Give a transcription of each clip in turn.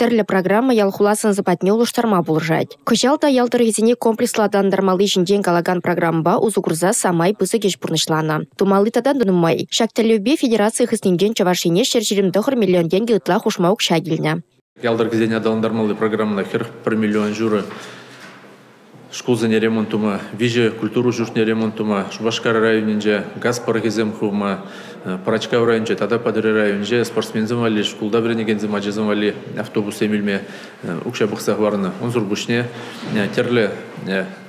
Тӗрлӗ программа ял-хула сӑн-сӑпатне улӑштарма пулӑшать. Кӑҫал та ял тӑрӑхӗсене комплекслӑ аталантармалли ҫинчен калакан программӑпа усӑ курса самай пысӑк ӗҫ пурнӑҫланӑ. Тумалли тата та нумай. Ҫак тӗллевпе федераци хыснинчен Чӑваш Ене 129 миллион тенкӗ ытла хушма укҫа килнӗ. Ял тӑрӑхӗсене аталантармалли программӑна 41 миллион ҫурӑ шкулсене ремонт тума, 3 культура ҫуртне ремонт тума, Шупашкар районӗнче газ пӑрӑхӗсем хывма, Пӑрачкав районӗнче тата Патӑрьел районӗнче спортсменсем валли, шкулта вӗренекенсем, ачасем валли автобуссем илме укҫа пӑхса хӑварнӑ. Унсӑр пуҫне тӗрлӗ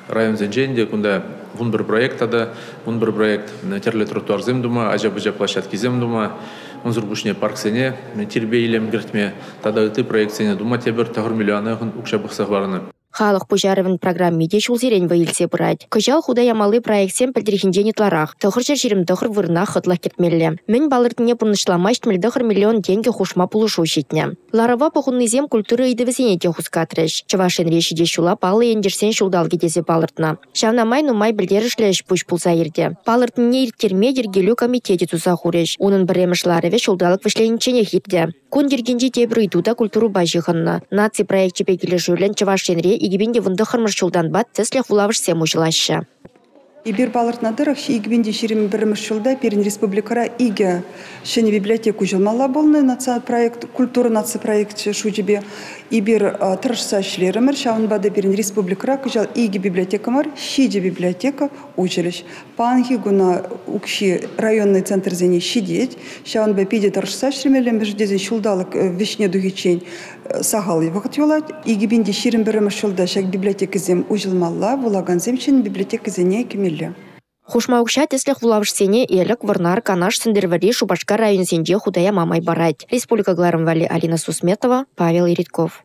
районсенче ӗнтӗ кунта 11 проект тата 11 проект тӗрлӗ тротуарсем тума, ача-пӑча площадкисем тума, унсӑр пуҫне парксене тирпей-илем кӗртме тата ытти проектсене тума тепӗр 9 миллиона укҫа пӑхса хӑварнӑ. Халӑх пуҫарӑвӗн программи те ҫулсерен вӑй илсе пырать. Кӑҫал хута ямалли проектсем пӗлтӗрхинчен ытларах, 929 вырӑна хӑтлӑх кӗртмелле. Мӗн палӑртнине пурнӑҫлама 79 миллион тенкӗ хушма пулӑшу ҫитнӗ. Ларӑва пухӑннисем культура ыйтӑвӗсене те хускатрӗҫ. Чӑваш Енре ҫитес ҫула паллӑ ентешсен ҫулталӑкӗ тесе палӑртнӑ. Ҫавна май нумай пӗлтерӗшлӗ ӗҫ-пуҫ пулса иртӗ. Палӑртнине ирттерме йӗркелӳ комитечӗ туса хурӗҫ. Унӑн пӗрремӗш ларӑвӗ ҫулталӑк вӗҫленичченех иртӗ. Кун йӗркинчи тепӗр ыйту та культурӑпа ҫыхӑннӑ. Наци проекчӗпе килӗшӳллӗн Чӑваш Енре 2019 ҫултанпа тӗслӗх вулавӑшсем уҫӑлаҫҫӗ. Эпир палӑртнӑ тӑрӑх, 2021 ҫулта пирӗн республикӑра икӗ ҫӗнӗ библиотека уҫӑлмалла пулнӑ проект, культура наци проекчӗ шучӗпе. Эпир тӑрӑшса ӗҫлерӗмӗр, ҫавӑнпа та пирӗн республикӑра кӑҫал икӗ библиотека мар, ҫичӗ библиотека уҫӑлӗҫ. Паянхи куна укҫи районный центрсене ҫитет, ҫавӑнпа питӗ тӑрӑшса ӗҫлемелле, мӗншӗн тесен ҫулталӑк вӗҫне тухиччен сахал вӑхӑт юлать. 2021 ҫулта ҫак библиотекӑсем уҫӑлмалла, вулакансем ҫӗнӗ библиотекӑсене кӗмелле. Хушма укҫа тӗслӗх вулавӑшсене Элӗк, Вӑрнар, Канаш, Сӗнтӗрвӑрри, Шупашкар районӗсенче хута яма май парать. Республика кӑларӑм валли Алина Сусметова, Павел Иритков.